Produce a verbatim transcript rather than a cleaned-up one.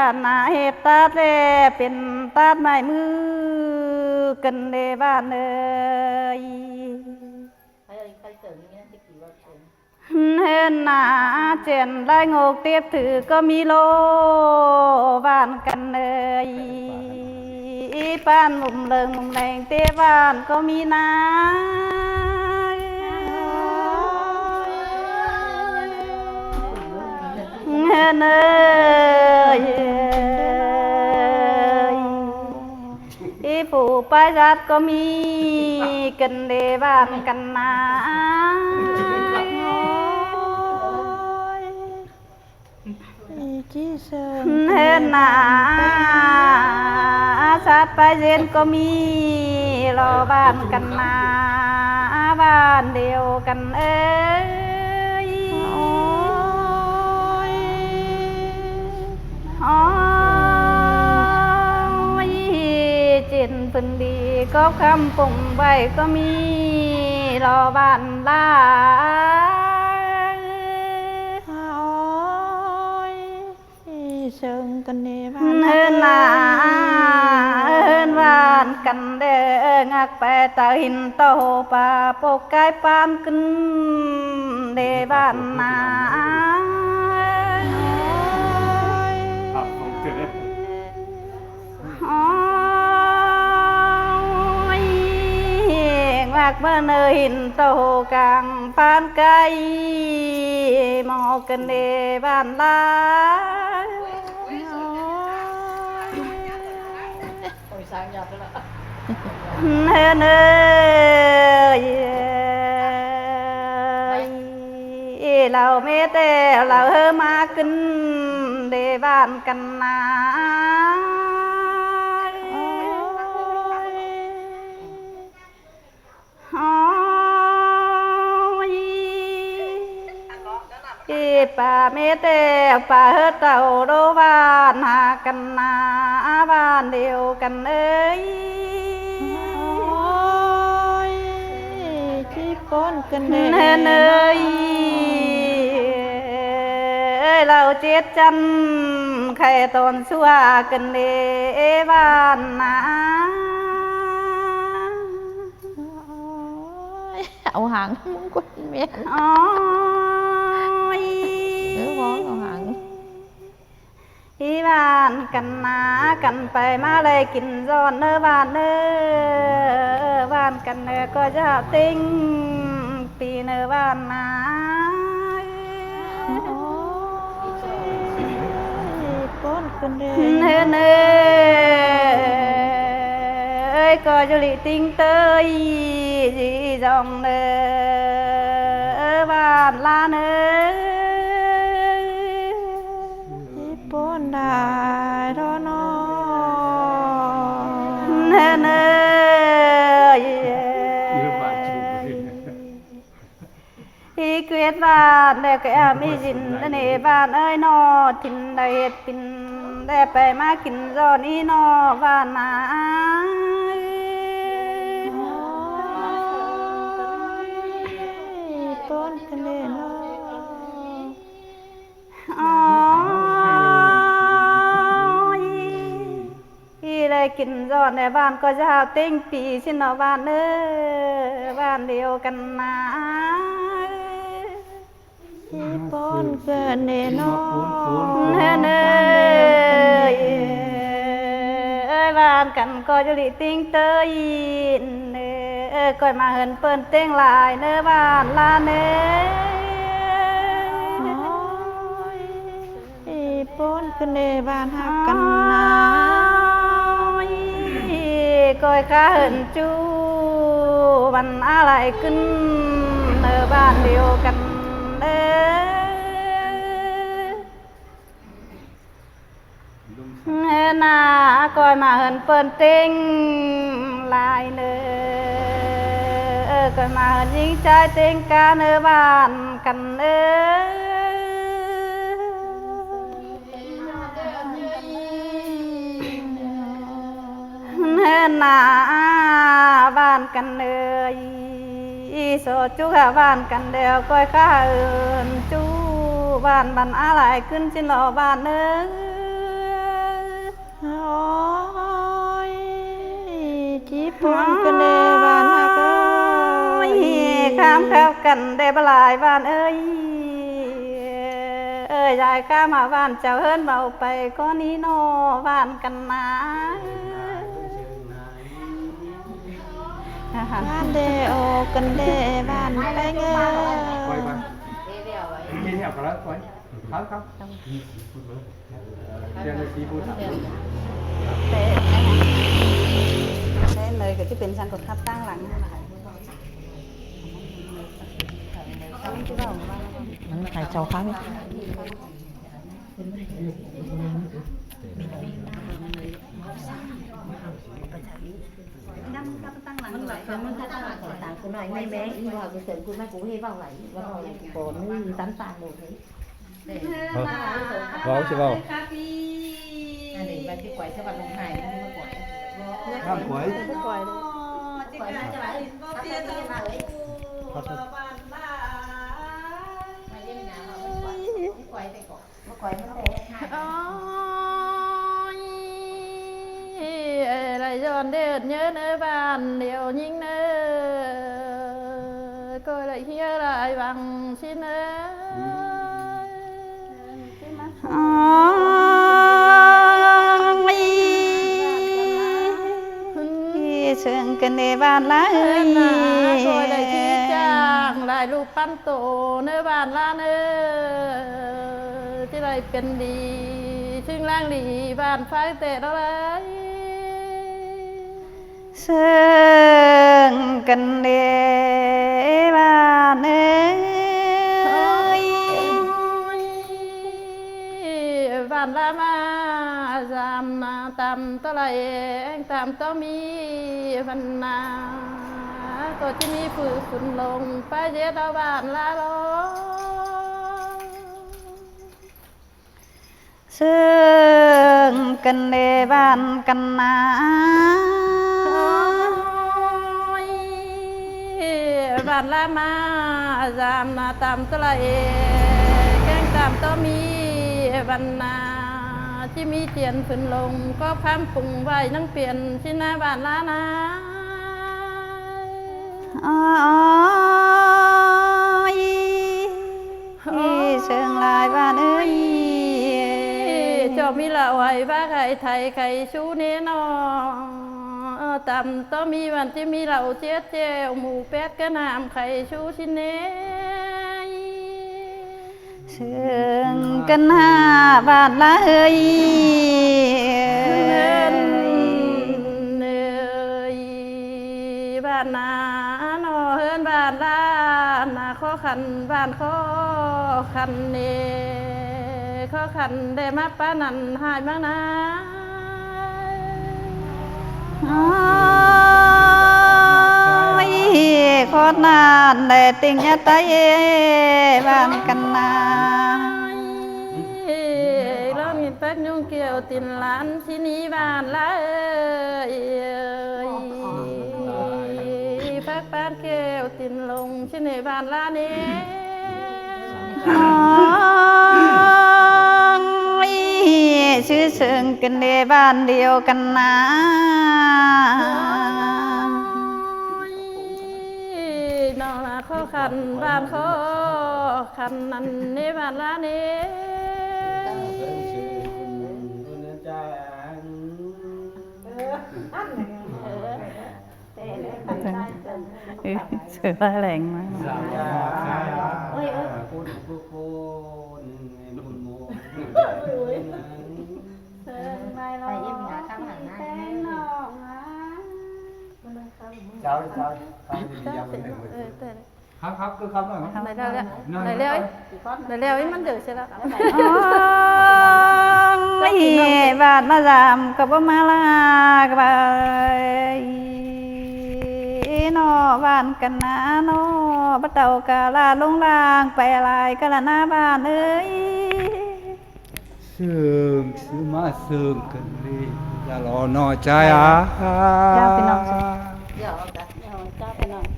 ꞌnạ ꞌhệt tát ꞌlẹ pên tát mai ꞌmự căn ꞌlẹ ꞌván ới. ꞌHướn ꞌnạ ꞌchẹn lai ngộc tếp thứ ꞌcọ ꞌmí ꞌlô ꞌván căn ới. ꞌPan mủm lơng mủm leng tếp ꞌván ꞌcọ ꞌmí ꞌnạ. ꞌHướn ới. ꞌPhụ ꞌpái ꞌdệt ꞌcọ ꞌmí căn ꞌlẹ ꞌván căn ꞌnạ. ꞌHướn ꞌnạ ꞌdệt ꞌpái ꞌdệt ꞌcọ ꞌmí ꞌlô ꞌván căn ꞌnạ ꞌván điêu căn ới. Ôi, ꞌchịn phun đi cốc khăm pông ꞌvạy ꞌcọ ꞌmí ꞌlô ꞌván lai. Ôi, sương căn ꞌnạ ꞌván ꞌhướn ꞌnạ ới. ꞌHướn ꞌván căn ꞌlẹ ngắc pay ta hên tô ꞌpa pốc cai ꞌpan căn ꞌlẹ ꞌván ꞌnạ. Ôi, ngắc ꞌmưa ꞌnơ hên tô cang ꞌpan cai ꞌmo căn ꞌlẹ ꞌván lai. ꞌHướn ới. ꞌLo mết eo lo ꞌhơ ꞌmá căn ꞌlẹ ꞌván căn ꞌnạ. Ôi. ꞌPa mết eo ꞌpa ꞌhơ tảu đô ꞌván ꞌnạ căn ꞌnạ ꞌván điêu căn ới. Ôi, ꞌchí ꞌpốn căn ꞌlẹ ꞌhướn ới. Ơi, lo chết chăn khay tốn sua căn ꞌlẹ ꞌván ꞌnạ. Ôi, au hang ꞌmứng cốt miên. Ôi. Ơ, bó au hang. ꞌVán căn ꞌnạ căn pay ꞌmá lai kin ꞌdọn ꞌnớ ꞌván ới. ꞌVán căn ꞌnạ ꞌcọ dao ꞌtếng pi ꞌnớ ꞌván ꞌnạ. Ôi, ꞌpốn căn ꞌlẹ ꞌhướn ới. Ơi, ꞌcọ dú ꞌlị ꞌtếng ꞌtới ꞌdị dong ꞌnớ ꞌván ꞌlạ ꞌnớ. ꞌPốn đai đó nó. ꞌHướn ới. ꞌQuết ꞌván ꞌlẹ ꞌcọ ꞌmí dên ꞌnớ ꞌván ới ꞌnọ, thìn đảy ꞌhệt pên ꞌlẹ pay ꞌmá kin ꞌdọn ꞌnị ꞌnọ ꞌván ꞌnạ. Ôi, ꞌpốn căn ꞌlẹ ꞌnọ. Ôi. ꞌI ꞌlẹ kin ꞌdọn ꞌnớ ꞌván ꞌcọ dao ꞌtếng pi ꞌsịn ꞌnọ ꞌván ới. ꞌVán điêu căn ꞌnạ. ꞌPốn căn ꞌlẹ ꞌnọ. ꞌHướn ới. Ơi, ꞌván căn ꞌcọ dú ꞌlị ꞌtếng ꞌtới ꞌnớ. Ơi, ꞌcoi ꞌmá ꞌhướn ꞌpơn ꞌtếng lai ꞌnớ ꞌván ꞌlạ ꞌnớ. Ôi. ꞌPốn căn ꞌlẹ ꞌván ꞌhặc căn ꞌnạ. Ôi, ꞌcoi khá ꞌhướn ꞌchu ꞌván ꞌa lai ꞌcứn ꞌnớ ꞌván điêu căn ới. ꞌNạ ꞌcoi ꞌmá ꞌhướn ꞌpơn ꞌtếng lai ꞌnớ. ꞌCoi ꞌmá ꞌhướn ꞌnhính ꞌchái ꞌtếng cá ꞌnớ ꞌván căn ới. ꞌNạ ꞌván căn ới. ꞌSo ꞌchu hả ꞌván căn ꞌlẹo ꞌcoi khá ꞌhướn ꞌchu ꞌván ꞌván ꞌa lai ꞌcứn ꞌsịn ꞌnọ ꞌván ới. Ôi, ꞌchí ꞌphôn căn đe ꞌván ꞌhặc ới. Khám khắp căn đe bá lai ꞌván ới. Ơi, dai khám hả ꞌván chảu ꞌhướn báu pay ꞌcọ ꞌnị ꞌnọ ꞌván căn ꞌná. ꞌVán đe ổ căn đe ꞌván pay ới. Khám khắp. Té, té ꞌnị ꞌcọ ꞌchí pên săng ꞌcọ khắp ꞌtáng lăng. ꞌMắn hả chảu khắp. ꞌMắn khắp ꞌtáng lăng. Báu ꞌchí báu. ꞌVán quái. Ôi, ơi, lai dọn đe ứt nhớ ꞌnớ ꞌván điêu ꞌnhính ꞌnớ. ꞌCọ lai ꞌhiếng lai văng ꞌsịn ới. Ôi, ꞌsướng căn đe ꞌván ꞌlá ới. ꞌCọ lai ꞌchí chắng lai ꞌlụk ꞌpắn tô ꞌnớ ꞌván ꞌlá ới. ꞌChí lai pên đi, ꞌsướng ꞌláng đi ꞌván phák ꞌtẹ ꞌnọ lai. ꞌSướng căn đe ꞌván ới. ꞌVán ꞌlá ꞌmá dăm ꞌnạ tăm tó lai, ꞌéng tăm tó ꞌmí ꞌván ꞌnạ. ꞌCọ ꞌchí ꞌmí phủ phún lông pá ꞌdệt au ꞌván ꞌlá lo. ꞌSướng căn đe ꞌván căn ꞌná. ꞌVán ꞌlá ꞌmá dăm ꞌnạ tăm tó lai, ꞌéng tăm tó ꞌmí ꞌván ꞌnạ. ꞌChí ꞌmí tiên phún lông ꞌcọ khắm pung ꞌvạy ꞌnăng pên ꞌsịn ꞌnạ ꞌván ꞌlá ꞌnạ. Ôi, ꞌsướng lai ꞌván ới. ꞌChọ ꞌmí lảu ải ꞌvá khai thái khai sú ꞌnê ꞌnọ. Tăm tó ꞌmí ꞌván ꞌchí ꞌmí lảu ꞌchiết ꞌchẹo mủ pét cá ꞌnặm khai sú ꞌsịn ꞌnê. ꞌSướng căn ꞌnạ ꞌván ꞌlá ới. ꞌHướn ới, ꞌván ꞌnạ ꞌnọ ꞌhướn ꞌván ꞌlá ꞌnạ khó khăn, ꞌván khó khăn ꞌnê, khó khăn đe ꞌmá ꞌpá ꞌnặn ꞌhại ꞌmá ꞌnạ. Ôi, khó khăn đe ꞌtếng ꞌnhá ꞌtay ꞌván căn ꞌnạ. ꞌLo ꞌnị pác ꞌnhung kiêu tin lan ꞌsịn ꞌnị ꞌván ꞌlá ới. Pác pán kiêu tin lông ꞌsịn ꞌnị ꞌván ꞌlá ꞌnê. Ôi, ꞌsướng căn đe ꞌván điêu căn ꞌnạ. ꞌNọ ꞌlạ khó khăn, ꞌván khó khăn ꞌnặn ꞌnê ꞌván ꞌlá ꞌnê. Sửa ba lẻng ꞌmá. Cháu, cháu, cháu đi. Khắp, khắp, cứ khắp rồi. Đảy ꞌlẹo, đảy ꞌlẹo, đảy ꞌlẹo, ꞌmắn đảy ꞌsớ ꞌlẹo. Ôi, ꞌván ꞌmá dăm ꞌcọ báu ꞌmá ꞌlạ ꞌvạy. ꞌNọ ꞌván căn ꞌnạ ꞌnọ, báu tảu cá ꞌlạ ꞌlống ꞌláng pay lai cá ꞌlạ ꞌnạ ꞌván ới. ꞌSướng, ꞌsướng ꞌmá ꞌsướng căn đi. Dá lo ꞌnọ ꞌchái a. Chao ꞌpi ꞌnọng. Chao ꞌpi ꞌnọng.